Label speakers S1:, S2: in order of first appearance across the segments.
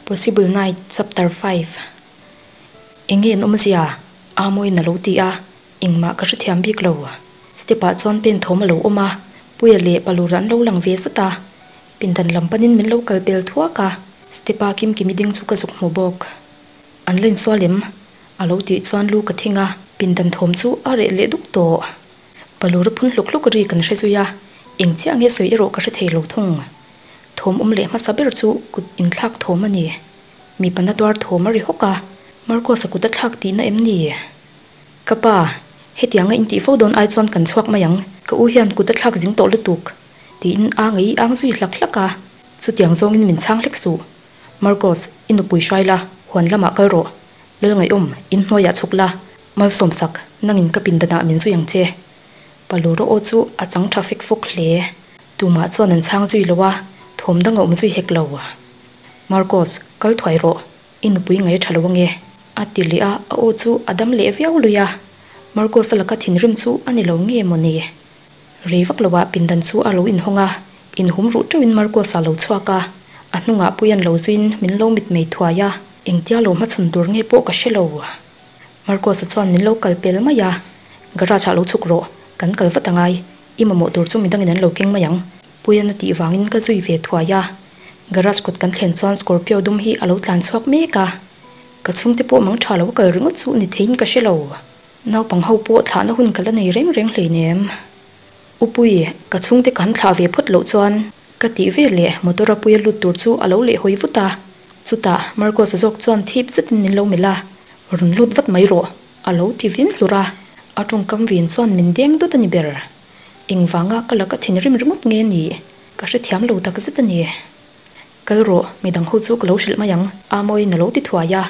S1: Possible Night Chapter 5 Enge an awmzia? Amoin a lo ti a, engmah ka hrethiam bik lo. Step ah chuan pen thawm a lo awm a, Puia leh Palura an lo lang ve zat a. Pindan lam panin min lo kal pel thuak a, step a Kimkimi ding chu ka zuk hmu bawk. An la insual em? A lo tih chuan lu ka thing a, pindan thawm chu a reh leh duk tawh. Palura phun hluk hluk ri kan hre zui a, eng chiah nge sawi erawh ka hre thei lo thung. Thawm awm leh hmasa ber chu kut inthlak thawm a ni. Mipa na tuar thawm a ri hawk a, Marcos-a kut a thlak tihna em ni? Ka pa, hetianga intih fo dawn ai chuan kan chhuak mai ang, ka u hian kut a thlak zing tawh lutuk, tiin a ngei ang zui hlak hlak a, chutiang zawngin min chhang hlek suh. Marcos, i nupui hrai la, huan lamah kal rawh. Lalngaihawm, in hnuaiah chhuk la, malsawmsak, nangin ka pindanah min zui ang che. Palura aw chu a chang tha fek fawk hle. Tumah chuan an chhang zui lo a, thawm dang a awm zui hek lo. Marcos, kal thuai rawh, i nupui ngai tha lo ange, a ti leh a, a aw chu a dam leh viau lui a. Marcos-a laka thinrim chu a ni lo nge maw ni? Rei vak loah pindan chu a lo inhawng a, inhum ruh teuhin Marcos-a lo chhuak a, a hnungah Puia'n lo zuiin min lo mitmei thuai a, engtia lo hmachhawn tur nge pawh ka hre lo. Marcos-a chuan min lo kal pel mai a, Garage ah lo chhuk rawh, kan kal vat angai, i mamawh tur chu midangin an lo keng mai ang, Puia'n a tih vangin ka zui ve thuai a. Garage kawt kan thlen chuan Scorpio dum hi a lo tlan chhuak mek a, ka chhungte pawh mang tha lo a kal ringawt chu ni theiin ka hre lo. Naupang ho pawh thlahna hun ka la nei reng reng hleinem. U Pui, ka chhungte ka han thlah ve phawt loh chuan ka tih ve leh motor a Puia lut tur chu a lo leh hawi vut a. Chutah Marcos-a zawk chuan thip zetin min lo melh a, Rawn lut vat mai rawh, a lo ti vin hlur a. A tawngkam vin chuan min deng dut a ni ber. Engvanga ka laka thinrim ringawt nge ni? Ka hrethiam lo tak zet a ni. Kal rawh, midang ho chu ka lo hrilh mai ang, Amawiin a lo ti thuai a.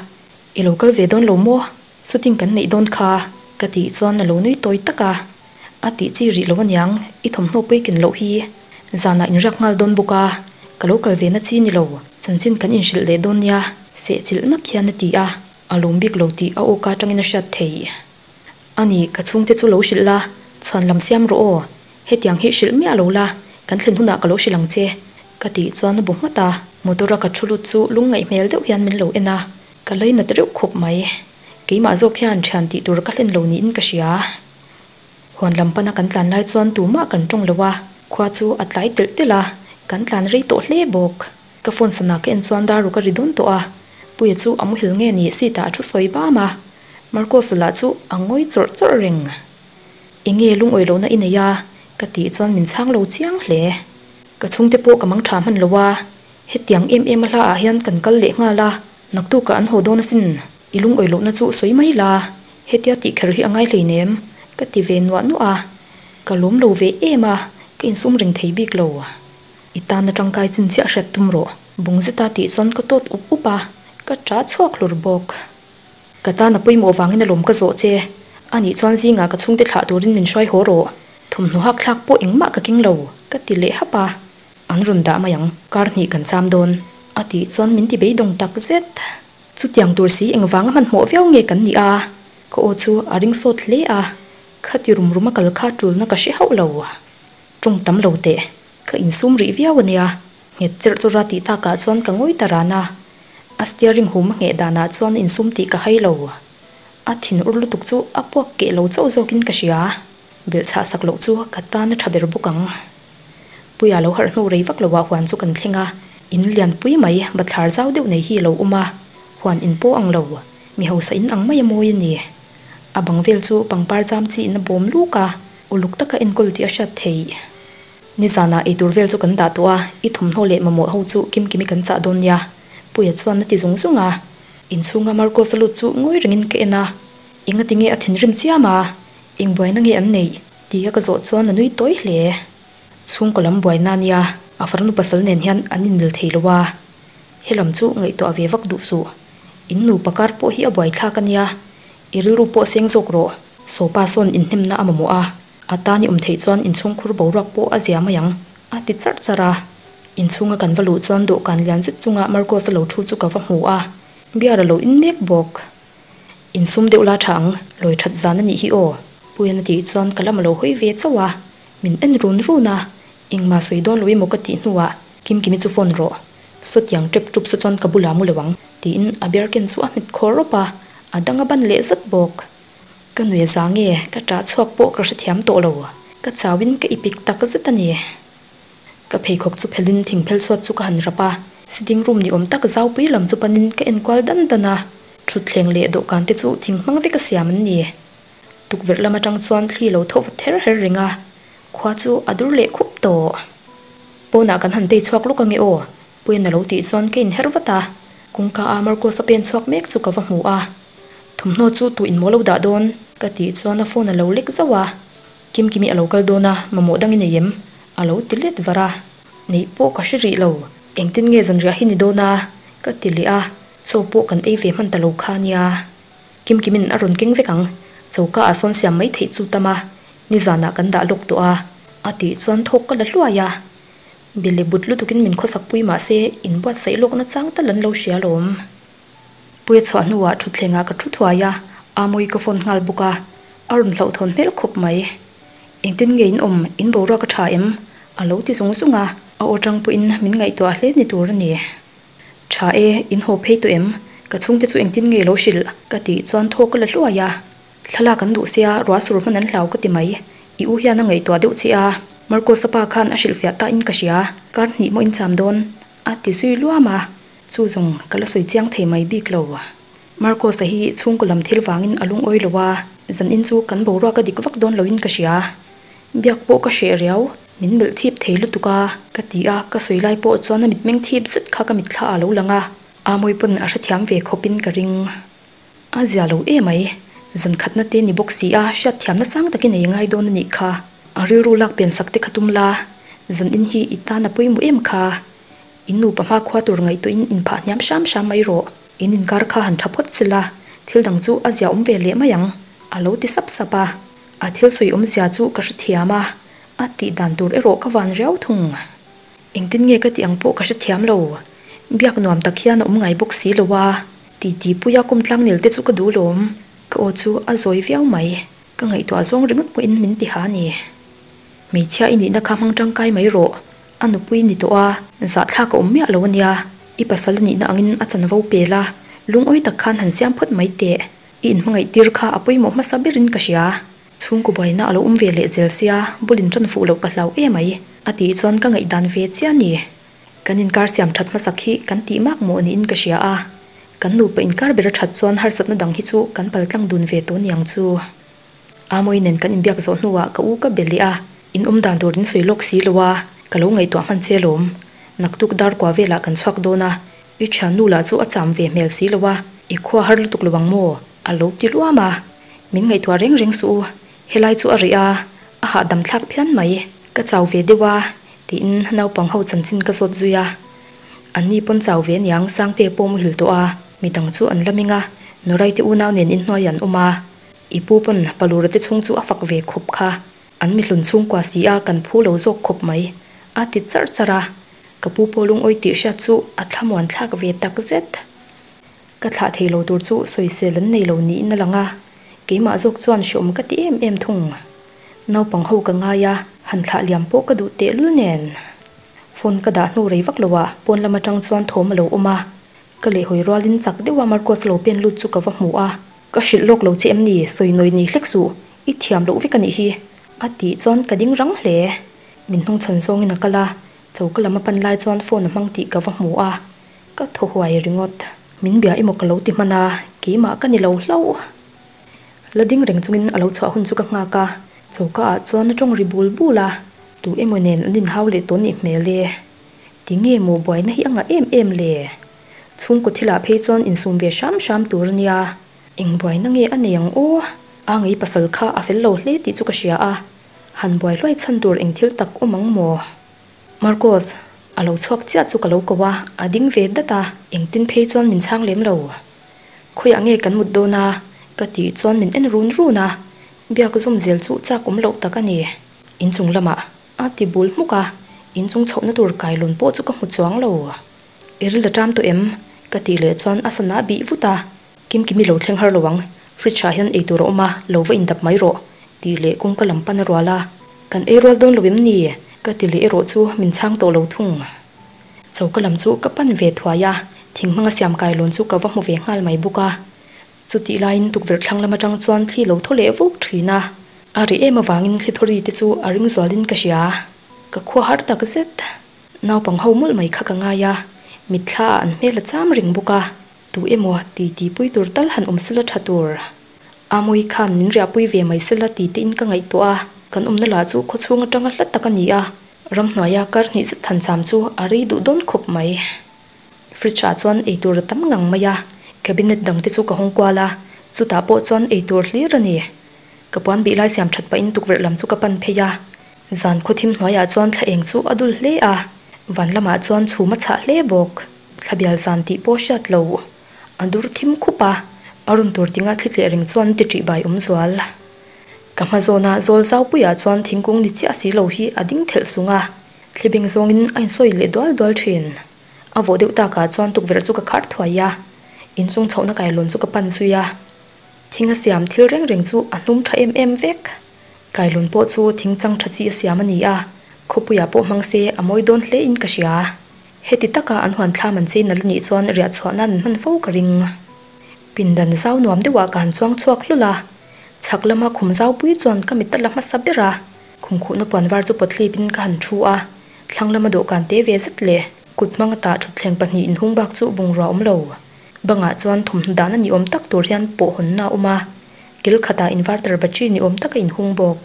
S1: I lo kal ve dawn lo maw? Shooting kan neih dawn kha, ka tih chuan a lo nui tawi tak a. A tih chi rih lo aniang, i thawmhnaw pui ken loh hi. Zanah inriak nghal dawn bawk a, ka lo kal ve na chi ni lo, chanchin kan inhrilh leh dawn nia, sehchilh nak hian a ti a, a lawm bik lo tih a awka atangin a hriat theih. Ani, ka chhungte chu lo hrilh la, chhuan lam siam rawh aw, hetiang hi hrilh miah lo la, kan thlen hunah ka lo hrilh ang che, ka tih chuan a bu nghat a. Motor a ka thu lut chu lungngaih hmel deuh hian min lo en a. Ka lainat reuh khawp mai. Keimah zawk hian thian tih tur ka hlen lo niin ka hria. Huan lam pana kan tlan lai chuan tumah kan tawng lo a, khua chu a tlai telh telh a, kan tlan rei tawh hle bawk. Ka phone sana ka en chuan dar ruk a ri dawn tawh a, Puia chu a muhil nge ni seat ah a thu sawi bam a, Marcos-a lah chu a ngawi chawrh chawrh reng. Enge lungawi lohna i nei a? ka tih chuan min chhang lo chiang hle. Ka chhungte pawh ka mang tha hman lo a, Hetiang em em a hla ah hian kan kal leh nghal a, naktukah an haw dawn asin, i lungawi lohna chu sawi mai la, hetia tih kher hi a ngai hleinem, ka ti ve nuah nuah a, ka lawm lo ve em a, ka insum reng thei bik lo. I tan atangkai chin chiah hriat tum rawh, bung zeta tih chuan ka tawt up up a, ka ṭah chhuak hlur bawk. Ka tan a pawimawh vangin a lawm ka zawh che, anih chuan zingah ka chhungte thlah turin min hruai haw rawh, thawmhnaw hak thlak pawh engmah ka keng lo, ka ti leh hap a. An rawn dah mai ang, kar hnih kan cham dawn, a tih chuan min ti beidawng tak zet. Chutiang tur si engvanga hmanhmawh viau nge kan nih a? Ka aw chu a ring sawt hle a, khati rum rum a kal kha tulna ka hre hauh lo. Tawng tam lo teh, ka insum rih viau a nia, nghet cherh chawrh a tih takah chuan ka ngawi ta ran a. A steering hum a ngheh danah chuan insum tih ka hai lo. A thin ur lutuk chu a puak keh lo chauh zawkin ka hria. Belhchhah sak loh chu ka tan a tha ber bawk ang. Puia lo harh hnu rei vak loah huan chu kan thleng a, in lian pui mai bathlar zau deuh nei hi a lo awm a, huan in pawh ang lo, mi hausa in ang mai a mawi a ni. A bang vel chu pangpar zam chi in a bawm luk a, uluk taka enkawl tih a hriat theih. Nizanah eitur vel chu kan dah tawh a, i thawmhnaw leh mamawh ho chu Kimkimi kan chah dawn nia, Puia chuan a ti zung zung a. Inchhunga Marcos-a lut chu ngawi rengin ka en a, engati nge a thinrim chiam a, eng buaina nge an neih? Tia ka zawh chuan a nui tawi hle. Chhungkaw lam buaina a nia, a farnu pasal nen hian an inmil thei lo a. Helam chu ngaihtuah ve vak duh suh. In nupa kar pawh hi a buaithlak a nia, i rilru pawh seng zawk rawh. Sawpa sawn inhnemna a mamawh a, a tan i awm theih chuan inchhungkhur boruak pawh a zia mai ang, a ti charh charh a. Inchhunga kan va luh chuan dawhkan lian zet chunga Marcos-a lo thu chu ka va hmu a, beer a lo in mek bawk. Insum deuh la tha ang, lawi that zan a nih hi aw. Puian a tih chuan ka lam a lo hawi ve chauh a, min en run run a, engmah sawi dawn lo emaw ka tih hnuah Kimkimi chu phone rawh. Sawtiang tep tup saw chuan ka bulah mu lo ang, tiin a beer ken chu a hmet khawr rawp a, a dang a ban leh zat bawk. Ka nuih za nge ka ṭah chhuak pawh ka hrethiam tawh lo, ka chauin ka ipik tak zet a ni. Ka pheikhawk chu phelin thingphel chhuat chu ka han rap a, sitting room ni awm tak zaupui lam chu panin ka enkual dan dan a, thutthleng leh dawhkan te chu thing hmang vek a siam an ni. Tukverh lam atang chuan thli lo thaw vat her her reng a, khua chu a dur leh khup tawh. Pawnah kan han tei chhuak lawk ange aw, Puian a lo tih chuan ka inher vat a, kawngka a Marcos a pen chhuak mek chu ka va hmu a, Thawmhnaw chu tu in maw lo dah dawn? Ka tih chuan a phone a lo lek zauh a, Kimkimi a lo kal dawn a, mamawh dang i nei em? A lo ti let var a, Neih pawh ka hre rih lo, engtin nge zanriah hi ni dawn a? Ka ti leh a, chaw pawh kan ei ve hman ta lo kha nia. Kimkimin a rawn keng vek ang, choka ah sawn siam mai theih chu tam a, nizanah kan dah lawk tawh a, a tih chuan thawk ka la hluai a. Bele but lutukin min khawsak pui mah se inbuatsaih lawkna chang tal an lo hria alawm. Puia chhuah hnuah thutthlengah ka thu thuai a, Amui ka phone nghal bawk a, a rawn hlauhthawn hmel khawp mai. Engtin nge in awm, in boruak a tha em? A lo ti zung zung a, a aw tang pawhin min ngaihtuah hle ni tur a ni. Tha e, in haw phei tawh em? Ka chhungte chu engtin nge lo hrilh? Ka tih chuan thaw ka la hluai a. Thlalak an duh sia, ruah sur hman an hlau ka ti mai. I u hian a ngaihtuah deuh che a, Marcos-a pa khan a hrilhfiah ta in ka hria, kar hnih maw in cham dawn? A ti zui luam a, chu zawng ka la sawi chiang thei mai bik lo. Marcos-a hi chhungkaw lam thil vangin a lungawi lo a, zanin chu kan boruak a dik vak dawn loin ka hria. Biak pawh ka hreh riau, min melh thip thei lutuk a, ka ti a, ka sawi lai pawh chuan a mitmeng thip zet kha ka mitthla a lo lang a, Amawi pawn a hrethiam ve khawpin ka ring. A zia lo e mai. Zan khatna te ni bawk si a, hriatthiamna sang takin ei ngai dawn a nih kha. A rilru lak pen sak te kha tum la, zan in hi i tan a pawimawh em kha. In nupa hma khua tur ngaihtuahin inphah hniam hram hram mai rawh. In inkar kha han tha phawt sela, thil dang chu a zia awm ve leh mai ang, a lo ti sap sap a. A thil sawi awmzia chu ka hrethiam a, a tih dan tur erawh ka van riau thung. Engtin nge ka tih ang pawh ka hrethiam lo. Biak nuam tak hian a awm ngai bawk si lo a, titi puia kum tlangnel te chu ka duh lawm. Ka aw chu a zawi viau mai. Ka ngaihtuah zawng ringawt pawhin min ti ha a ni. Hmeichhia i nihna kha hmang tangkai mai rawh. A nupui ni tawh a, zahthlak a awm miah lo a nia. I pasal a nihna angin a chanvo pel a, lungawi tak khan han siam phawt mai teh. I inhmangaih tir kha a pawimawh hmasa berin ka hria. Chhungkaw buaina a lo awm ve leh zel sia, bul in ṭan fuh loh ka hlau em mai, a tih chuan ka ngaihdan ve chiah a ni. Kan inkar siam ṭhat hmasak hi kan tih mak mawh niin ka hria a, kan nupa inkar ber a ṭhat chuan harsatna dang hi chu kan paltlang dun ve tawh niang chu. Amawi nen kan inbiak zawh hnuah ka u ka be leh a, in awm dan tur in sawi lawk si lo a, ka lo ngaihtuah hman che alawm. Naktuk dar kua velah kan chhuak dawn a, i ṭhiannu lah chu a cham ve hmel si lo a, i khua har lutuk lo ang maw? A lo ti luam a, Min ngaihtuah reng reng suh u, helai chu a rih a, a hahdam thlak phian mai, ka chau ve deuh a, tiin naupang ho chanchin ka zawt zui a. Anni pawn chau ve aniang Sangte pawh muhil tawh a, midang chu an la meng a, Nurai te unau nen inhnuai an awm a, i pu pawn Palura te chhung chu a fak ve khawp kha, an mihlun chhungkua si a kan phu lo zawk khawp mai, a ti charh charh a, ka pu pawh lungawi tih hriat chu a thlamuan thlak ve takzet. Ka thlah thei lo tur chu sawisel an nei lo niin a lang a, keimah zawk chuan hreawm ka ti em em thung. Naupang ho ka ngai a, han thlah liam pawh ka duh tehlul nen. Phone ka dah hnu rei vak lo ah pawn lam atang chuan thawm a lo awm a, ka lehhawi rualin chak deuh a Marcos lo pen lut chu ka va hmu a, Ka hrilh lawk lo che em ni, sawi nawi nei hlek suh, i thiam loh vek a nih hi, a tih chuan ka ding rang hle. Min hnungchhawn zawngin a kal a, choka lam a pan lai chuan phone a hmang tih ka va hmu a. Ka thaw huai ringawt. Min bia emaw ka lo ti hman a, keimah ka ni lo hlauh. La ding reng chungin a lo chhuah hun chu ka nghak a, choka ah chuan a tawng ri bul bul a, tu emaw nen an inhau leh tawh nih hmel e. Tinge maw buaina hi a ngah em em le? Chhungkaw thilah phei chuan insum ve hram hram tur a nia. Eng buaina nge a nei ang aw? A ngei pasal kha a fel lo hle tih chu ka hria a, han buai hluai chhan tur eng thil tak awm ang maw? Marcos, a lo chhuak chiah chu ka lo ko a, a ding ve dat a, engtin phei chuan min chhang lem lo. Khawiah nge kan mut dawn a? ka tih chuan min en run run a, biak zawm zel chu chak awm loh tak a ni. Inchung lamah a ti bul hmuk a, inchung chhohna tur kailawn pawh chu ka hmu chuang lo. I ril a ṭam tawh em? ka tih leh chuan a sana bih vut a, Kimkimi lo thleng har lo ang, fridge ah hian eitur a awm a, lo va indap mai rawh, tih leh kawngka lam pan a rual a. Kan ei rual dawn lo em ni? ka ti leh erawh chu min chhang tawh lo thung. Choka lam chu ka pan ve thuai a, thing hmanga siam kailawn chu ka va hmu ve nghal mai bawk a. Chutih laiin tukverh thlang lam atang chuan thli lo thaw leh vuk thin a, a ri em avangin thli thaw ri te chu a ring zualin ka hria. Ka khua har tak zet. Naupang ho mawlh mai kha ka ngai a, mitthla ah an hmel a cham reng bawk a, tu emaw ti ti pui tur tal han awm sela tha tur. Amawi khan min riahpui ve mai sela ti tein ka ngaihtuah a, kan awmna lah chu khawchhung atanga hla tak a ni a, ramhnuaia kar hnih zet han cham chu a rei duh dawn khawp mai. Fridge ah chuan eitur a tam ngang mai a, cabinet dang te chu ka hawng kual a, chutah pawh chuan eitur hlir a ni. Ka puan bih lai siam that pahin tukverh lam chu ka pan phei a, zan khawthim hnuaiah chuan thla eng chu a dul hle a, van lamah chuan chhum a chhah hle bawk. Thla bial zan tih pawh hriat lo a dur thim khup a, a rawn tur tinga thli tleh reng chuan ti ṭih bai awm zual. Ka hma zawna zawl zaupuiah chuan thingkung ni chiah si lo hi a ding thelh sung a, thli beng zawngin a insawi leh dual dual ṭhin. A vawh deuh takah chuan tukverh chu ka khar thuai a, inchung chhohna kailawn chu ka pan zui a. Thing a siam thil reng reng chu a hnum tha em em vek. Kailawn pawh chu thing chang tha chi a siam a ni a, khawpuiah pawh hmang se a mawi dawn hle in ka hria. Heti taka an huan thlam an chei nalh anih chuan riah chhuah nan an hman fo ka ring. Pindan zau nuam deuhah ka han chuang chhuak hlul a, chhak lama khum zau pui chuan ka mit a la hmasa ber a, khum khuhna puan var chu pawthlipin ka han thu a, thlang lama dawhkan te ve zet leh kut hmanga tah thutthleng pahnih inhung bak chu bungrua awm lo. Bangah chuan thawmhnaw dahna ni awm tak tur hian pawh hawnna a awm a, kil khatah inverter battery ni awm tak a inhung bawk.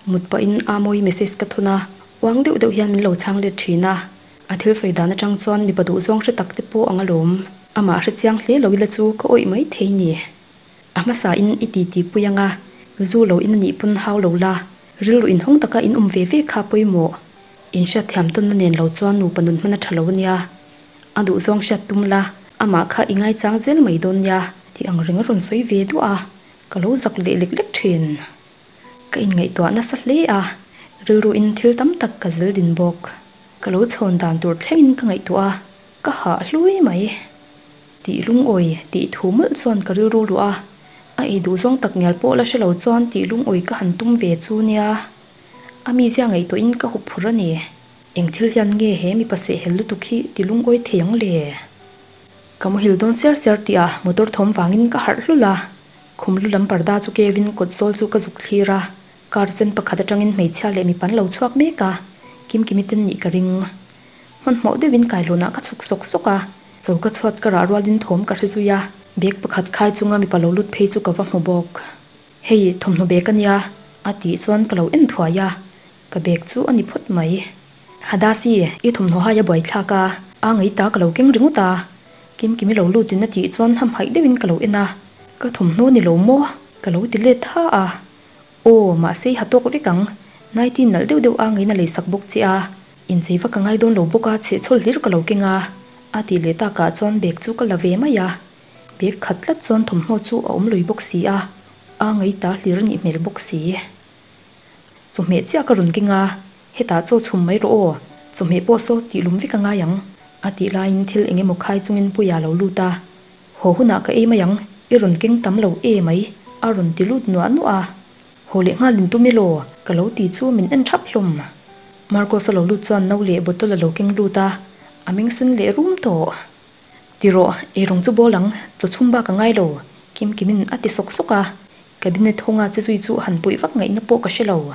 S1: Mut pahin Amawi message ka thawn a, uang deuh deuh hian min lo chhang let thin a. A thil sawi dan atang chuan mipa duhzawng hre tak te pawh ang alawm. Amah hre chiang hle lo ila chu ka awih mai thei ni. A hmasa in i ti ti pui ang a, zu lo in anih pawn hau lo la, rilru inhawng taka in awm ve ve kha pawimawh. Inhriatthiam tawnna nen lo chuan nupa nun hman a tha lo ania. A duhzawng hriat tum la, amah kha i ngaichang zel mai dawn nia tih ang reng a rawn sawi ve duah a, ka lo zak leh lek lek thin. Ka inngaihtuah nasa hle a, rilruin thil tam tak ka zel din bawk. Ka lo chhawn dan tur thlengin ka ngaihtuah a, ka hah hlui mai. Tih lungawi tih thu mawlh chuan ka rilru luh a, a ei duhzawng tak ngial pawh la hre lo chuan tih lungawi ka han tum ve chu nia. A mizia ngaihtuahin ka hup phur a ni. Eng thil hian nge he mipa sehhel lutuk hi ti lungawi thei ang le? Ka muhil dawn siar siar tih a motor thawm vangin ka harh hlul a, khum lu lam parda chu kevin kawt zawl chu ka zuk thlir a, car sen pakhat atangin hmeichhia leh mipa an lo chhuak mek a, Kimkimi ten nih ka ring. Hmanhmawh deuhin kailawnah ka chhuk sawk sawk a, choka chhuat ka rah rualin thawm ka hre zui a, bag pakhat khai chunga mipa lo lut phei chu ka va hmu bawk. Hei thawmhnaw bag a nia, a tih chuan ka lo en thuai a, Ka bag chu a ni phawt mai. Hadasi, i thawmhnaw hai a buai thlak a, a ngei ta ka lo keng ringawt a. Kimkimi lo lutin a tih chuan hamhaih deuhin ka lo en a. Ka thawmhnaw ni lo maw? Ka lo ti let ha a. Aw, mahse i ha tawk vek ang. Nighty nalh deuh deuh a ngeiin a leisak bawk che a. Inchei va ka ngai dawn lo bawk a, chhehchhawl hlir ka lo keng a. A tih leh takah chuan bag chu ka la ve mai a. Bag khat tlat chuan thawmhnaw chu a awm lui bawk si a, a ngei ta hlir a nih hmel bawk si. Chawhmeh chiah ka rawn keng a, hetah chaw chhum mai rawh aw, chawhmeh pawh saw tih lum vek a ngai ang, a tih laiin thil eng emaw khai chungin Puia lo lut a, Haw hunah ka ei mai ang, i rawn keng tam lo e mai, a rawn ti lut nuah nuah a. Haw leh nghal in tum elaw, ka lo ti chu min en thap hlawm. Marcos a lo lut chuan no leh bottle a lo keng lut a, a meng sen leh rum tawh. Ti rawh, eirawng chu bawl ang, chaw chhum bak a ngai lo, Kimkimin a ti sawk sawk a. Cabinet hawnga che zui chu han puih vak ngaihna pawh ka hre lo.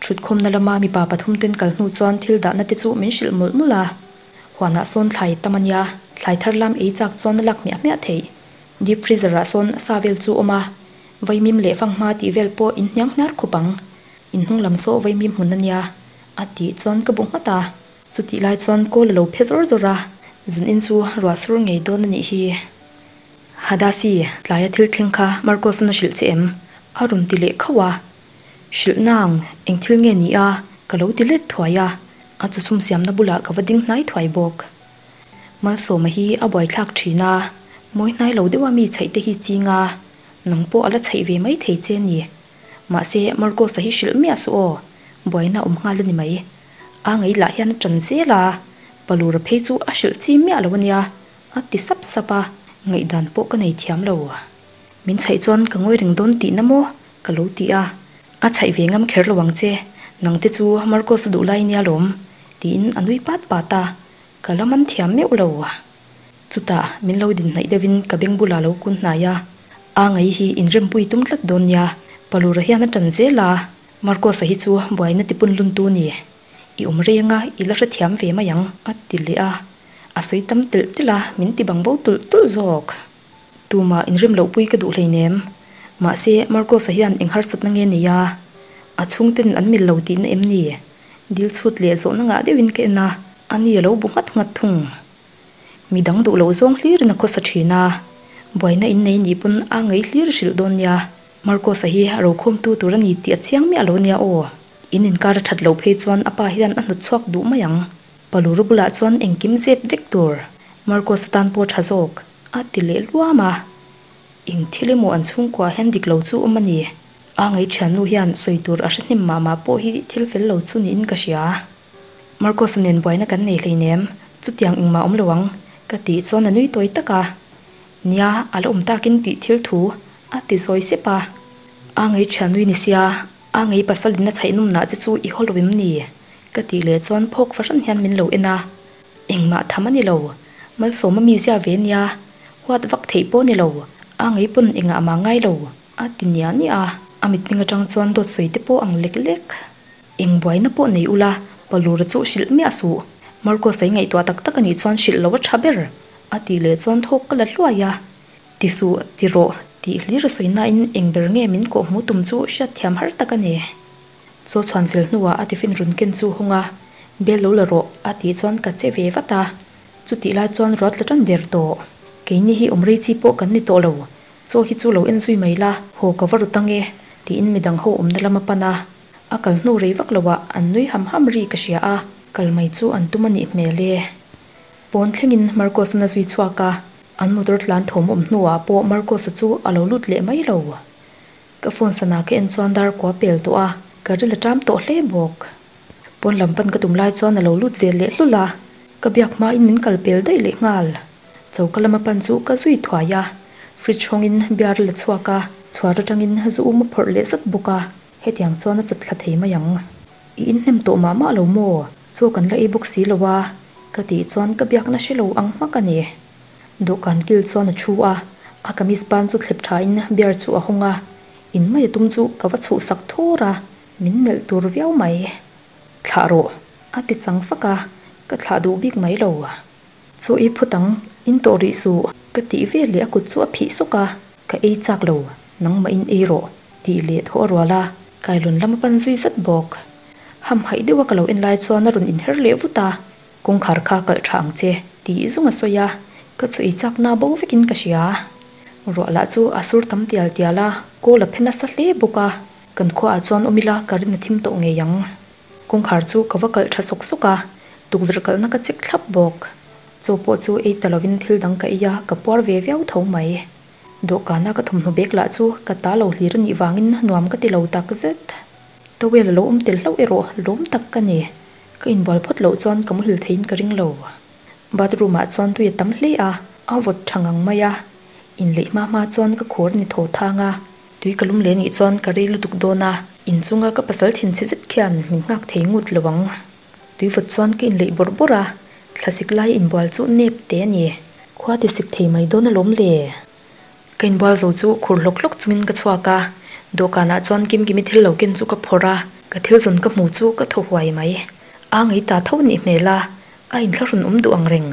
S1: Thutkhawmna lama mipa pathum ten kal hnu chuan thil dahna te chu min hrilh mawlh mawlh a. Huanah sawn thlai tam a nia, thlai thar lam ei chak chuan a lak hmiah hmiah theih. Deep freezer ah sawn sa vel chu awm a, vaimim leh fanghma tih vel pawh in hniang hnar khup ang. In hnung lam saw vaimim hmun a nia, a tih chuan ka bu nghat a. Chutih lai chuan kawl a lo phe zawr zawr a, zun in chu ruah sur ngei dawn a nih hi. Hadasi, tlaia thil thleng kha Marcos-a'n a hrilh che em? A rawn ti leh khauh a. Hrilh nang, eng thil nge ni a? Ka lo ti let thuai a, a chu sum siamna bulah ka va ding hnai thuai bawk. Malsawma hi a buaithlak thin a, mawi hnai lo deuha mi chhaih te hi ching a, nang pawh a la chhaih ve mai thei che ni. Mahse, Marcos-a hi hrilh miah suh aw, buaina awm nghal a ni mai. A ngei lah hian a ṭan zel a, Palura phei chu a hrilh chi miah lo a nia. A ti sap sap a, ngaihdan pawh ka nei thiam lo. Min chhaih chuan ka ngawi reng dawn tihna maw? Ka lo ti a. A chhaih ve ngam kher lo ang che, nang te chu Marcos duh lai nia lawm, tiin a nui pat pat a. Ka la man thiam meuh lo. Chutah min lo din hnaih deuhin ka beng bulah lo kun hnai a, A ngei hi inrempui tum tlat dawn nia, Palura hian a ṭan zel a, Marcos-a hi chu buaina tipun luntu ni. I awm reng a, i la hrethiam ve mai ang, a ti leh a. A sawi tam telh telh a, min ti bang bo tulh tulh zawk. Tumah inrem loh pui ka duh hleinem. Mahse, Marcos-a hian eng harsatna nge nei a? A chhungten an mil lo tihna em ni? Dil chhut leh zawhna ngah deuhin ka en a, ani a lo bu nghat nghat thung. Mi dang duh loh zawng hlirin a khawsa thin a, buaina innei nih pawn a ngei hlir hrilh dawn nia. Marcos-a hi rokhawmtu tur a ni tih a chiang miah lo nia aw. In inkar a that loh phei chuan a pa hian a hnawt chhuak duh mai ang. Paluru bulah chuan engkim zep vek tur Marcos-a tan pawh tha zawk a ti leh luam a. Eng thil emaw an chhungkua hian dik lo chu awm a ni. A ngaithiannu hian sawi tur a hre hnem mah mah pawh hi thil fel lo chu niin ka hria. Marcos-a nen buaina kan nei hleinem, chutiang engmah awm lo ang, ka tih chuan a nui tawi tak a. Nia, a la awm takin tih thil thu a ti zawi sep a. A ngaithiannui ni sia, a ngei pasal in a chhaih nawmnah che chu i haw lo em ni? Ka tih leh chuan phawk fahran hian min lo en a. Engmah tham a ni lo, Malsawma mi zia ve nia, huat vak theih pawh a ni lo, a ngei pawn engah mah ngai lo, a ti niah niah a. A mitming atang chuan dawt sawi te pawh ang lek lek. Eng buaina pawh nei ula, Palura chu hrilh miah suh. Marcos-a i ngaihtuah tak tak a nih chuan hrilh lo a tha ber, a tih leh chuan thawk ka la hluai a. Ti suh, ti rawh, tih hlir a sawi nain eng ber nge min kawh hmuh tum chu hriatthiam har tak a ni. Chaw chhuan fel hnuah a tiffin rawn ken chu hawng a, Bel lo la rawh, a tih chuan ka che ve vat a. Chutih lai chuan ruat la tan der tawh. Keini hi awm rei chi pawh kan ni tawh lo. Chaw hi chu lo en zui mai la, haw ka va ru tang e, tiin midang ho awmna lam a pan a. A kal hnu rei vak loah an nui ham ham ri ka hria a, kal mai chu an tum a nih hmel e. Pawn thlengin Marcos-an a zui chhuak a, an motor tlan thawm awm hnuah pawh Marcos-a chu a lo lut leh mai lo. Ka phone sana ka en chuan dar kua pel tawh a, ka ril a ṭam tawh hle bawk. Pawn lam pan ka tum lai chuan a lo lut ve leh hlul a, ka biak hmain min kal pel daih leh nghal. Choka lama pan chu ka zui thuai a, fridge hawngin beer la chhuak a, chhuar atangin zu um a phawrh leh zat bawk a, hetiang chuan a chat thla thei mai ang. I inhnem tawh mah mah lo maw? Chaw kan la ei bawk si lo a, ka tih chuan ka biakna hre lo ang hmak a ni. Dawhkan kil chuan a thu a, a kamis ban chu thlep thain beer chu a hawng a, in mai a tum chu ka va chhuhsak thawr a, min melh tur viau mai. Thlah rawh, a ti chang fak a, ka thlah duh bik mai lo. Chaw ei phawt ang, in tawh rih suh, ka tih vel leh a kut chu a phih sawk a, ka ei chak lo, nangmah in ei rawh, tih leh thaw a rual a, kailawn lam a pan zui zat bawk. Hamhaih deuha ka lo en lai chuan a rawn inher leh vut a, Kawngkhar kha kalh tha ang che, tih zung a sawi a, ka chu ei chak na bo vekin ka hria. Ruah lah chu a sur tam tial tial a, kawl a phe nasa hle bawk a, kan khuaah chuan awm ila ka rin a thim tawh ngei ang. Kawngkhar chu ka va kalh tha sawk sawk a, tukverh kalhna ka check thlap bawk. Chaw pawh chu ei ta lovin thil dang ka ei a, ka puar ve viau tho mai. Dawhkana ka thawmhnaw bag lah chu ka ta lo hlir a nih vangin nuam ka ti lo tak zet. Towel a lo awm tel hlauh erawh lawm tak ka ni. Ka inbual phawt loh chuan ka muhil theiin ka ring lo. Bathroom ah chuan tui a tam hle a, a vawt tha ngang mai a. Inleih hma hma chuan ka khur ni thaw thang a. Tui ka lum leh nih chuan ka rei lutuk dawn a, inchunga ka pasal thinchhe zet khian min nghak thei ngut lo ang. Tui vawt chuan ka inleih bawrh bawrh a, thlasik lai inbual chu nep te a ni. Khua ti sik thei mai dawn alawm le. Ka inbual zo chu khur hlawk hlawk chungin ka chhuak a, dawhkanah chuan Kimkimi thil lo ken chu ka phawrh a, ka thil zawn ka hmu chu ka thaw huai mai. A ngei ta tho nih hmel a, a inthlahrun awm duh ang reng.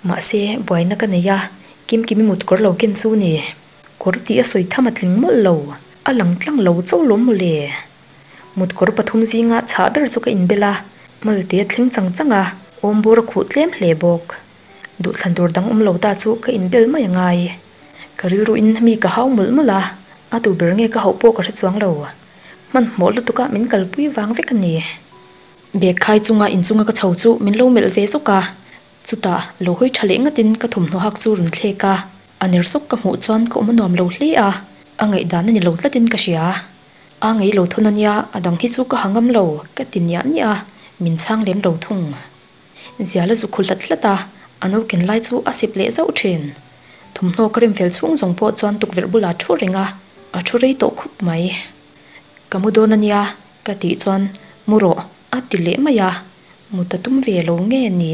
S1: Mahse, buaina ka nei a, Kimkimi mut kawr lo ken chu ni. Kawr tih a sawi tham a tling mawlh lo, a lang tlang lo chauh lawm mawle. Mut kawr pathum zinga chhah ber chu ka inbel a, malte a thleng chang chang a, awmbawr a khuh tlem hle bawk. Duhthlan tur dang awm lo ta chu ka inbel mai a ngai. Ka rilru in mi ka hau mawlh mawlh a, a tu ber nge ka hauh pawh ka hre chuang lo. Hmanhmawh lutuk a min kalpui vang vek a ni. Bag khai chunga inchunga ka chho chu min lo melh ve zawk a, chutah lo hawi tha leh ngatin ka thawmhnaw hak chu rawn thlek a, a ner sawk ka hmuh chuan ka awm a nuam lo hle a, a ngaihdan a ni lo tlatin ka hria. A ngei lo thawn a nia, a dang hi chu ka ha ngam lo, ka ti niah niah a, min chhang lem lo thung. Zial a zu khu hlat hlat a, a no ken lai chu a sip leh zauh thin. Thawmhnaw ka rem fel chhung zawng pawh chuan tukverh bulah thu reng a, a thu rei tawh khup mai. Ka mu dawn a nia, ka tih chuan mu rawh a ti leh mai a, mut a tum ve lo nge ni.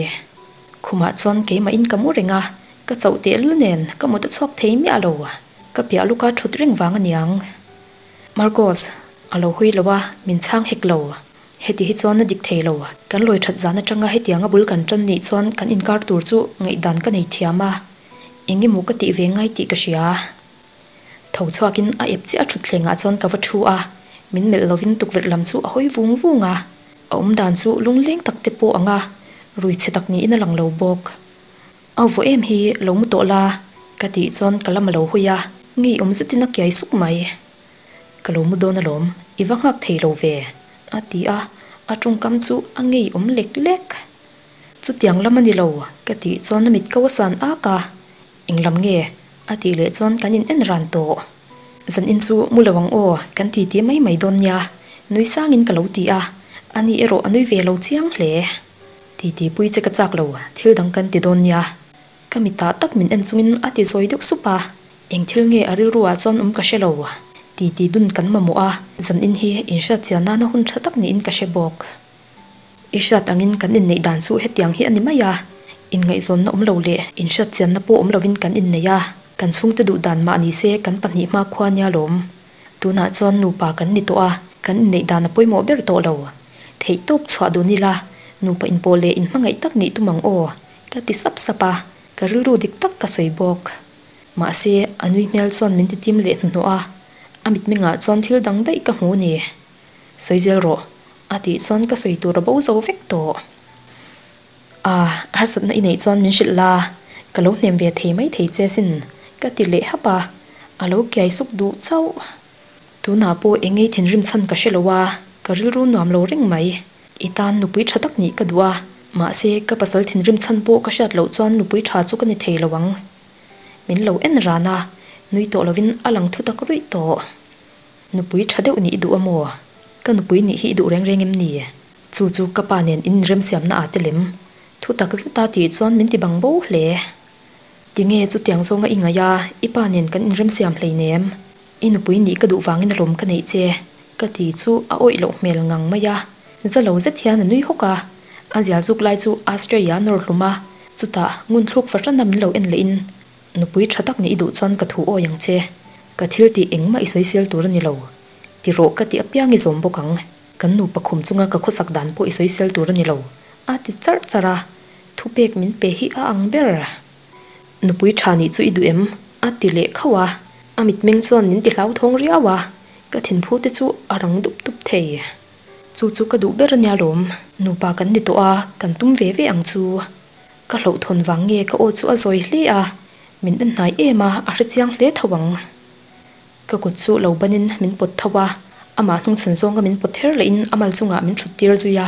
S1: Khumah chuan keimah in ka mu reng a, ka chauh tehlul nen ka mut a chhuak thei miah lo. Ka piah luka thut reng vang a niang. Marcos, a lo hawi lo a, min chhang hek lo. Heti hi chuan a dik thei lo. Kan lawi that zan atanga hetianga bul kan tan nih chuan kan inkar tur chu ngaihdan ka nei thiam a, eng emaw ka tih ve ngai tih ka hria. Tho chhuakin a ep chiah a thutthlengah chuan ka va thu a, min melh lovin tukverh lam chu a hawi vung vung a. A awm dan chu lungleng tak te pawh ang a, rui chhe tak niin a lang lo bawk. A vaw em hi lo mu tawh la, ka tih chuan ka lam a lo hawi a, ngeiawm zetin a kiai suk mai. Ka lo mu dawn alawm, i va nghak thei lo ve, a ti a, a tawngkam chu a ngeiawm lek lek. Chutiang lam a ni lo, ka tih chuan a mit ko a san ak a, Eng lam nge? a tih leh chuan kan in en ran tawh. Zan in chu mu lo ang aw, kan ti ti mai mai dawn nia, nui sangin ka lo ti a, ani erawh a nui ve lo chiang hle. Ti ti pui che ka chak lo, thil dang kan ti dawn nia. Ka mitah tak min en chungin a ti zawi deuh sup a, eng thil nge a rilru ah chuan awm ka hre lo. Ti ti dun kan mamawh a, zan in hi inhriat chian nana hun tha tak niin ka hre bawk. I hriat angin kan inneih dan chu hetiang hi a ni mai a, inngaihzawnna awm lo leh inhriat chianna pawh awm lovin kan innei a, kan chhungte duh dan mah ni se kan pahnih hma khua nia lawm. Tunah chuan nupa kan ni tawh a, kan inneih dan a pawimawh ber tawh lo. Theih tawp chhuah dun ila, nupa inpawh leh inhmangaih tak nih tum ang aw, ka ti sap sap a, ka rilru dik tak ka sawi bawk. Mahse, a nui hmel chuan min ti tim leh hnuhnawh a, a mitmengah chuan thil dang daih ka hmu ni. Sawi zel rawh, a tih chuan ka sawi tur a bo zo vek tawh. Ah, harsatna i neih chuan min hrilh la, ka lo hnem ve thei mai thei che sin, ka ti leh hap a, a lo kiai suk duh chauh. Tunah pawh eng ngei thinrim chhan ka hre lo a, ka rilru nuam lo reng mai. I tan nupui tha tak nih ka duh a, mahse ka pasal thinrim chhan pawh ka hriat loh chuan nupui tha chu ka ni thei lo ang. Min lo en ran a, nui tawh lovin a lang thu tak ruih tawh. Nupui tha deuh nih i duh a maw? Ka nupui nih hi i duh reng reng em ni? Chu chu ka pa nen in remsiamna ah te lem. Thu tak zet a tih chuan min ti bang bo hle. Tinge chutiang zawnga i ngaih a, i pa nen kan inremsiam hleinem. I nupui nih ka duh vangin alawm ka neih che. Ka ti chu a awih loh hmel ngang mai a. Za lo zet hian a nui hawk a. A zial zuk lai chu Australia a nawr hlum a. Chutah ngunthluk fahrana min lo en leh in. Nupui tha tak nih i duh chuan ka thu awi ang che. Ka thil tih engmah i sawisel tur a ni lo. Ti rawh ka tih apiang i zawm bawk ang. Kan nupa khum chunga ka khawsak dan pawh i sawisel tur a ni lo. A ti charh charh a. Thupek min pe hi a ang ber. Nupui tha nih chu i duh em? A ti leh khauh a. A mitmeng chuan min ti hlauthawng riau a. Ka thinphu te chu a rang dup dup thei. Chu chu ka duh ber a nia lawm. Nupa kan ni tawh a, kan tum ve ve ang chu. Ka hlauhthawn vang nge ka aw chu a zawi hle a, min en hnai em a, a hrechiang hle tho ang. Ka kut chu lo banin min pawt tho a, amah hnungchhawn zawnga min pawt her lehin a mal chungah min thut tir zui a.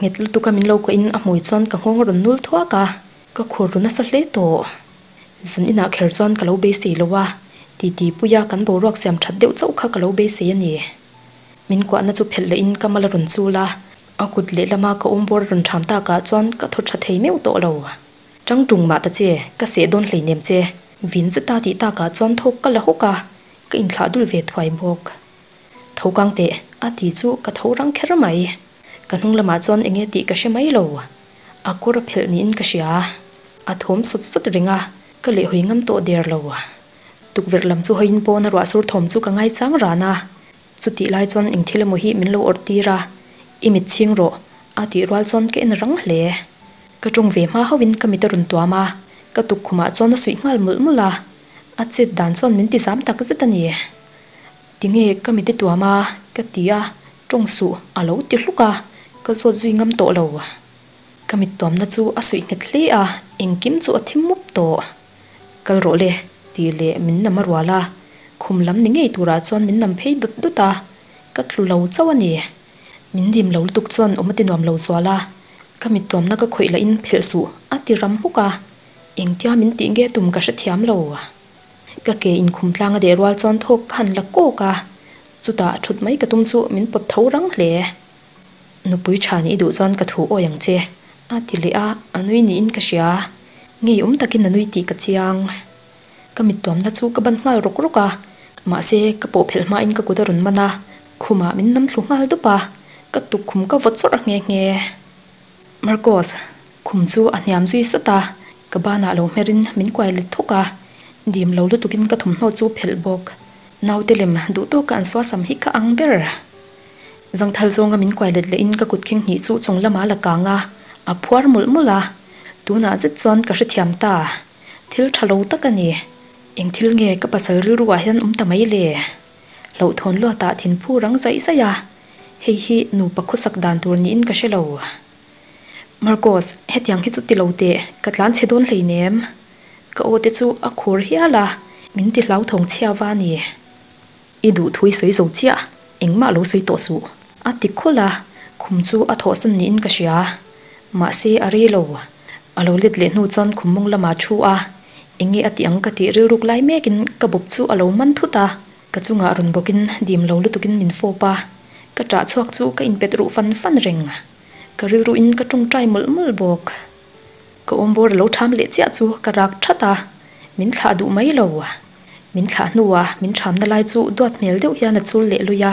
S1: Nghet lutuka min lo kuahin a hmui chuan ka nghawng a rawn nul thuak a, ka khur ru nasa hle tawh. Zan inah kher chuan ka lo beisei lo a, titi puia kan boruak siam that deuh chauh kha ka lo beisei a ni. Min kuahna chu phelh lehin ka mal a rawn chul a, A kut lehlama ka awm bawr rawn ṭham takah chuan ka thaw ṭha thei meuh tawh lo. Ṭang ṭung mah ta che, ka seh dawn hleinem che. Vin zeta tih takah chuan thawk ka la hawk a, ka inthlah dul ve thuai bawk. Tho kang teh, a ti chu ka tho rang kher mai. Ka hnung lamah chuan enge tih ka hre mai lo. A kawr a phelh niin ka hria. A thawm sawt sawt reng a, ka lehhawi ngam tawh der lo. Tukverh lam chu hawiin pawn a ruahsur thawm chu ka ngaichang ran a. Chutih lai chuan eng thil emaw hi min lo awrh tir a, i mit chhing rawh, a tih rual chuan ka en rang hle. Ka tawng ve hma hauhin ka mit a rawn tuam a, ka tukkhumah chuan a suih nghal mawlh mawlh a, a chet dan chuan min ti zam tak zet a ni. Tinge ka mit i tuam a? ka ti a, tawng suh a lo ti hluk a, ka zawt zui ngam tawh lo. Ka mit tuamna chu a suih nghet hle a, engkim chu a thim mup tawh. Kal rawh le, tih leh min nam a rual a, khum lam ni ngei turah chuan min nam phei dawt dawt a, ka tlu lo chauh a ni. Min dim lo lutuk chuan awm a ti nuam lo zual a, ka mittuamna ka khawih lahin phelh suh a ti ram hmuk a, engtia min tih nge tum ka hrethiam lo. Ka ke inkhum tlang a deh rual chuan thawk ka han la kawk a, chutah thut mai ka tum chu min pawt tho rang hle. Nupui tha nih i duh chuan ka thu awi ang che, a ti leh a, a nui niin ka hria. Ngei awm takin a nui tih ka chiang. Ka mittuamna chu ka ban nghal rawk rawk a, mahse ka pawh phelh hmain ka kut a rawn man a, khumah min nam thlu nghal dup a, ka tukkhum ka vawt chawrh nghe nghe. Marcos! Khum chu a hniam zui sawt a, ka banah lo hmerin min kuai let thuk a, dim lo lutukin ka thawmhnaw chu phelh bawk. Naute lem duh tawka an suasam hi ka ang ber. Zangthal zawnga min kuai let lehin ka kut khing hnih chu chung lamah a la kang a, a phuar mawlh mawlh a. Tunah zet chuan ka hrethiam ta. Thil tha lo tak a ni. Eng thil nge ka pasal rilruah hian awm ta mai le? Hlauhthawn luatah thinphu rang zaih zaih a, hei hi nupa khawsak dan tur niin ka hre lo. Marcos, hetiang hi chu ti lo teh, ka tlan chhe dawn hleinem. Ka aw te chu a khur hial a, min ti hlauthawng chhia va a ni. I duh thui sawi zo chiah, engmah lo sawi tawh suh. A ti khawlh a, khum chu a thawhsan niin ka hria. Mahse a rei lo. A lo let leh hnu chuan khum mawng lamah thu a, enge a tih ang ka tih rilruk lai mekin ka bawp chu a lo man thut a, ka chungah rawn bawkin dim lo lutukin min fawp a, ka ṭah chhuak chu ka inpet ruh fan fan reng. Ka rilruin ka ṭawngṭai mawlh mawlh bawk. Ka awmbawr a lo ṭham leh chiah chu ka rak ṭhat a, min thlah duh mai lo. Min thlah hnuah min ṭhamna lai chu duat hmel deuh hian a chul leh lui a,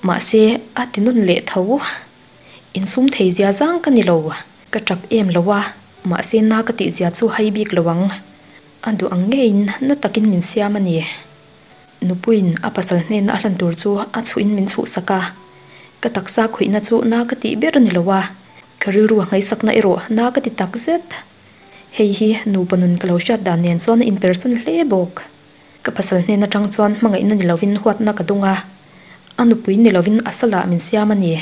S1: mahse a ti nawn leh tho. Insum thei zia zang ka ni lo, ka ṭap em lo a, mahse na ka tih zia chu hai bik lo ang. A duh ang ngeiin na takin min siam a ni. Nupuiin a pasal hnena a hlan tur chu a chhuhin min chhuhsak a, ka taksa khawihna chu na ka tih ber a ni lo a, ka rilru a ngaihsakna erawh na ka ti tak zet. Hei hi nupa nun ka lo hriat dan nen chuan a inpersan hle bawk. Ka pasal hnen atang chuan hmangaihna ni lovin huatna ka dawng a, a nupui ni lovin a salah min siam a ni.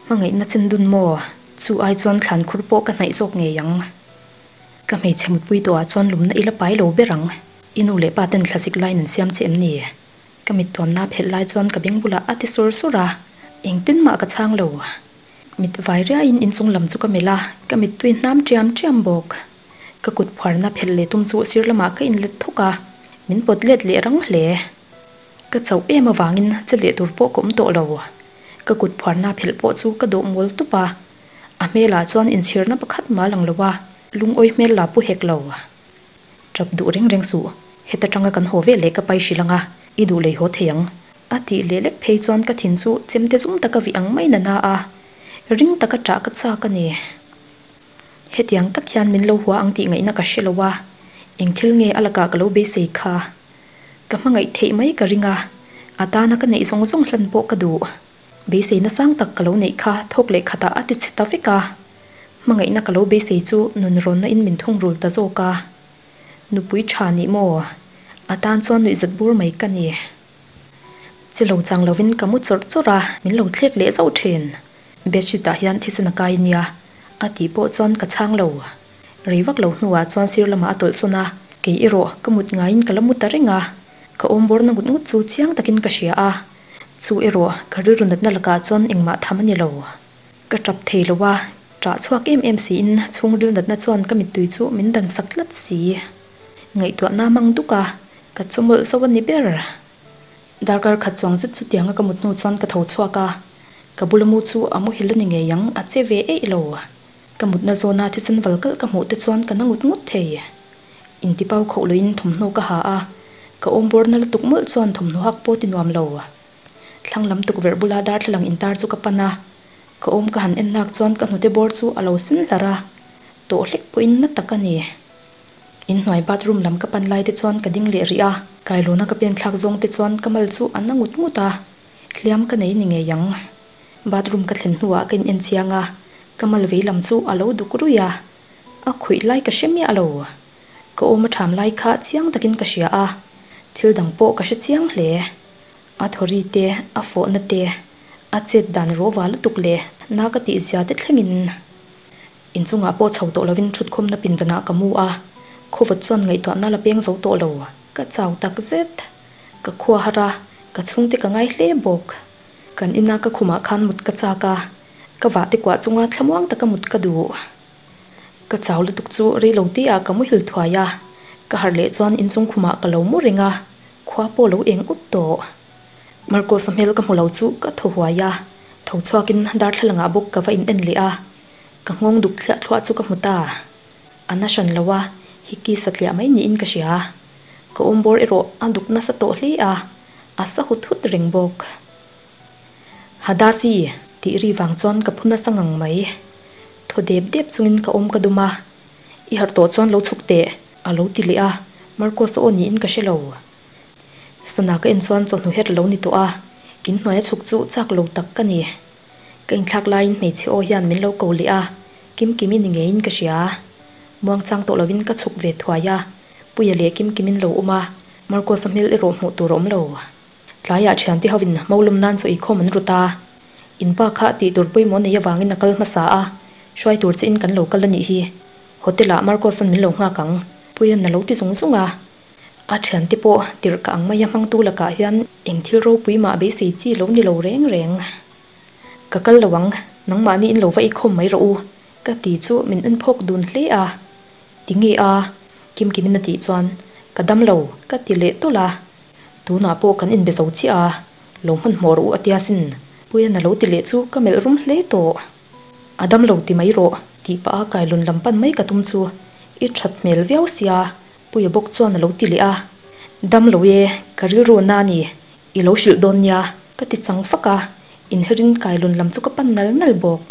S1: Hmangaihna chen dun maw? Chu ai chuan thlan khur pawh ka hnaih zawk ngei ang. Ka hmeichhe mutpui tawhah chuan lumna i la pai lo ber ang. I nu leh pa ten thlazik laiin an siam che em ni? Ka mittuamna phelh lai chuan ka beng bulah a ti sur sur a, engtin mah ka chhang lo. Mit vai riaiin inchung lam chu ka melh a, ka mittui hnam ṭiam ṭiam bawk. Ka kut phuarna phelh leh tum chu sir lamah ka inlet thawk a, min pawt let leh rang hle. Ka chauh em avangin che leh tur pawh ka awm tawh lo. Ka kut phuarna phelh pawh chu ka dawh mawl tup a, a hmelah chuan inchhirna pakhat mah lang lo a, lungawi hmel la pu hek lo. Ṭap duh reng reng suh, heta ṭanga kan haw ve leh ka pai hrilh ang a, i duh lei haw thei ang. A tih leh lek phei chuan ka thin chu chemte zum taka vih ang mai nana a, ring taka ṭah ka chak a ni. Hetiang tak hian min lo hua ang tih ngaihna ka hre lo a, eng thil nge a lakah ka lo beisei kha? Ka hmangaih theih mai ka ring a, a tana ka neih zawng zawng hlan pawh ka duh. Beiseina sang tak ka lo neih kha thawk leh khatah a ti chhe ta vek a, hmangaihna ka lo beisei chu nun rawnna in min thungrul ta zawk a. Nupui tha nih maw? A tan chuan nuihzat bur mai ka ni. Chi lo chang lovin ka mu chawrh chawrh a, min lo thlek leh zauh thin. Bedsheet ah hian thisen a kai nia, a tih pawh chuan ka chhang lo. Rei vak lo hnuah chuan sir lamah a tawlh sawn a, kei erawh ka mut ngaiin ka la mu ta reng a, ka awmbawr na ngut ngut chu chiang takin ka hria a. Chu erawh ka rilru natna lakah chuan engmah tham a ni lo. Ka tap thei lo a, ṭah chhuak em em siin chhungril natna chuan ka mittui chu min dan sak tlat si. Ngaihtuahna mang duk a, ka chawmawlh zo a ni ber. Darkar khat chuang zet chutianga ka mut hnu chuan ka tho chhuak a, ka bula mu chu a muhil a ni ngei ang, a che ve eih lo. Ka mutna zawna thisen val kalh ka hmuh te chuan ka na ngut ngut thei. Intipau khoh loin thawmhnaw ka ha a, ka awmbawrna lutuk mawlh chuan thawmhnaw hak pawh ti nuam lo. Thlang lam tukverh bula darthlalang intar chu ka pan a, ka awm ka han en nak chuan ka hnute bawr chu a lo sin hlar a, tawh hlek pawhin na tak a ni. Inhnuai bathroom lam ka pan lai te chuan ka ding leh rih a, kailawna ka pen thlak zawng te chuan ka mal chu a na ngut ngut a, hliam ka nei ni ngei ang. Bathroom ka thlen hnuah ka in en chiang a, ka mal vei lam chu a lo duk ruih a, A khawih lai ka hre miah lo. Ka awm a ṭham lai kha chiang takin ka hria a, thil dang pawh ka hre chiang hle. A thawri te, a fawhna te, a chet dan rawva lutuk leh na ka tih zia te thlengin inchungah pawh chho tawh lovin ṭhutkhawmna pindanah ka mu a, khawvawt chuan ngaihtuahna la peng zo tawh lo. Ka chau tak zet. Ka khua har a, ka chhungte ka ngai hle bawk. Kan ina ka khumah khan mut ka chak a, ka vahte kuah chunga thlamuang taka mut ka duh. Ka chau lutuk chu rei lo te ah ka muhil thuai a, ka harh leh chuan inchung khumah ka lo mu reng a, khua pawh lo eng ut tawh. Marcos-a hmel ka hmu lo chu ka thaw huai a, tho chhuakin darthlalangah bawk ka va in en leh a, ka nghawng duk thliah thluah chu ka hmu ta. A na hran lo a, hiki satliah mai niin ka hria. Ka awmbawr erawh a duk nasa tawh hle a, a sa hut hut reng bawk. Hadasi! tih ri vang chuan ka phu nasa ngang mai. Thaw dep dep chungin ka awm ka dum a, I harh tawh chuan lo chhuk teh, a lo ti leh a, Marcos a aw niin ka hre lo. Sana ka en chuan chawhnu her lo ni tawh a, inhnuai a chhuk chu chak lo tak ka ni. Ka inthlak laiin hmeichhe aw hian min lo ko leh a, Kimkimi ni ngeiin ka hria. Muangchang tawh lovin ka chhuk ve thuai a, Puia leh Kimkimin lo awm a, Marcos-a hmel erawh hmuh tur a awm lo. Tlaiah thiante hovin Maulawm nan chaw eikhawm an rut a, in pa kha tih tur pawimawh nei avangin a kal hmasa a, hruai tur che in kan lo kal a nih hi. Hotel-ah Marcos-a'n min lo nghak ang, Puia'n a lo ti zung zung a. A thiante pawh tirh ka ang mai a hmangtu lakah hian eng thil ropui mah beisei chi lo ni lo reng reng. Ka kal lo ang, nangmahni in lo va eikhawm mai rawh u, ka ti chu min en phawk dun hle a. Ti nge a? Kimkimin a tih chuan, Ka dam lo, ka ti leh tawlh a. Tunah pawh kan inbe zo chiah a, lo hmanhmawh rawh u a tia sin. Puian a lo ti leh chu ka melh rum hle tawh. A dam lo ti mai rawh, tih pah a kailun lam pan mai ka tum chu i that hmel viau sia, Puia bawk chuan a lo ti leh a. Dam lo e, ka rilru na a ni, i lo hrilh dawn nia, ka ti chang fak a, inherin kailun lam chu ka pan nal nal bawk.